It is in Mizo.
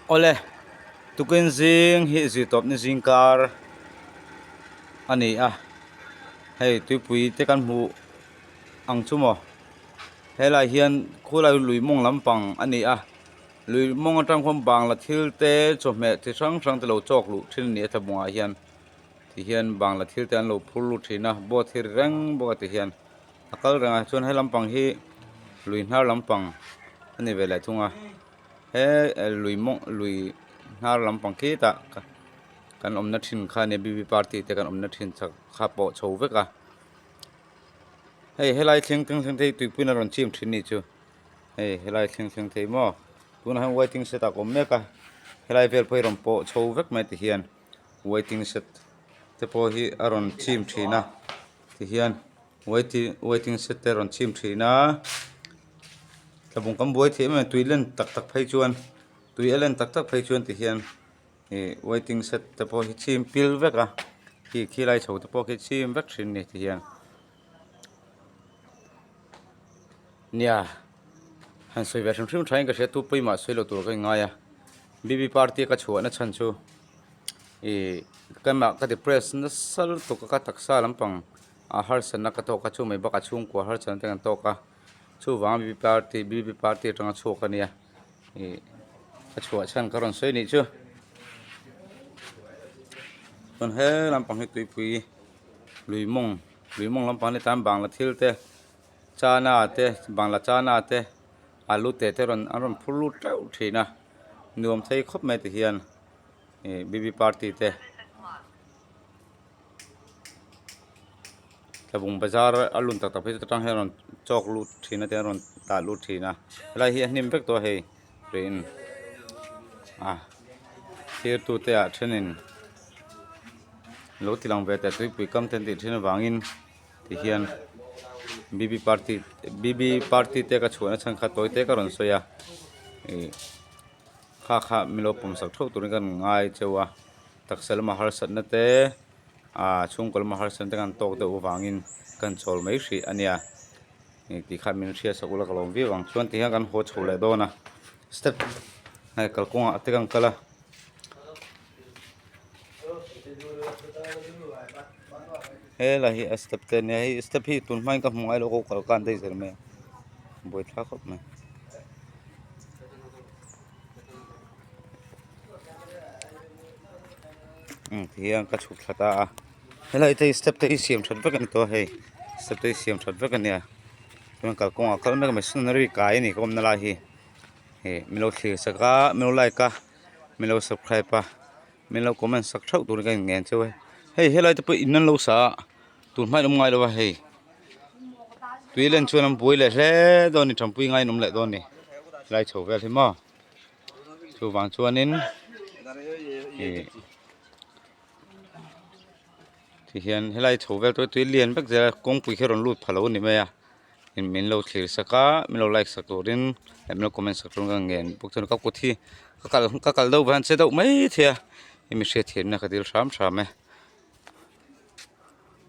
Awle, tukin zing hi zirtawpna zing kar a ni a, hei tuipui te kan hmuh ang chu maw helai hian khulai lui mawng lampang a ni a, lui mawng atang khuan bangla thil te chawhmeh chi hrang hrang te lo chawk luh thin a ni a thlabungah hian tihian bangla thil te an lo phur lut thin a boat hi ri reng bawk a tihian a kal reng a chuan he lampang hi lui hnar lampang a ni ve leh thung a. He lui mawng lui hnar lampang khitah kan awmna thin kha nia bb party te kan awmna thin chak kha pawh chho vek a hei helai thleng thleng thleng te hi tuipuiin a rawn chim thin nih chu hei helai thleng thleng thei maw tunah hian waiting shed ah ka awm mek a helai vel pawh hi rawn pawh chho vek mai tihian waiting shed te pawh hi a rawn chim thin a tihian waiting waiting shed te a rawn chim thin a. Tlabung kan buai theih em em tui len tak tak phei chuan tui a len tak tak phei chuan tihian ih waiting shed te pawh hi chim pil vek a khi khilai chho te pawh khi chim vek thin a ni tihian nia han sawi ve hrim hrim thain ka hria tu pawimah sawi lo tur ka inngai a bb party a ka chhuahna chhan chu ih keimah ka depress nasa lutuk a ka taksa lampang a harsatna ka tawk a chu mai bakah chhungkua harsatna te kan tawk a. Chuvang bb party bb party atanga chhuak a nia ih a chhuah chhan ka rawn sawi nih chu chuan he lampang hi tuipui lui mawng lui mawng lampang ni tan bangla thil te chana te bangla chana te alu te te rawn an rawn phur lut teuh thin a nuam thei khawp mai ti hian ih bb party te. Tlabung bazar a lun tak tak phei chu ta tang hian a rawn chawk lut thin a te a rawn dah lut thin a helai hi a hnim vek tawh a hei riin a thlir tute ah thenin lo ti lang ve teh tuipui kam te an tih thin avangin tihian bb party bb party te ka chhuahna chhan kha tawi te ka rawn sawi a ih kha kha min lo pawmsak theuh turin ka ngai cheu a. Taksa lama harsatna te ah chhungkaw lama harsatna te kan tawk deuh avangin kan chawl mai hrih a nia ih tih khan min hriatsak ula ka lawm viau ang chuan tihian kan haw chho leh dawn a step hei kalkawngah te kan kal a. Helai hi a step te a nia hei step hi tun hmain ka hmu ngai lo ka kal khan daih zel mai a buaithlak khawp mai. Tihian ka chhuk thla ta a helai te hi step te hi siam that vek a ni tawh a hei step te hi siam that vek a nia chuan kalkawngah a kal mek a missionary kai a ni ka awmna lai hi ih min lo thlir sak a min lo like a min lo subscribe a min lo comment sak theuh turin ka inngen cheu a hei helai te pawh in an lo sa a tun hma in awm ngai lo a hei tui len chuan an buai leh hle dawn a ni tanpui ngai an awm leh dawn a ni helai chho vel hi maw. Chuvang chuanin ih tihian helai chho vel te tui lian vek zel a kawngpui khi a rawn lut pha lo a ni mai a min lo thlir sak a min lo like sak turin leh min lo comment sak turin ka ngen bawk chuan ka kut hi ka kal ka kal deuh hian che deuh mai thei a hemi hriatthiamna ka dil hram hram e.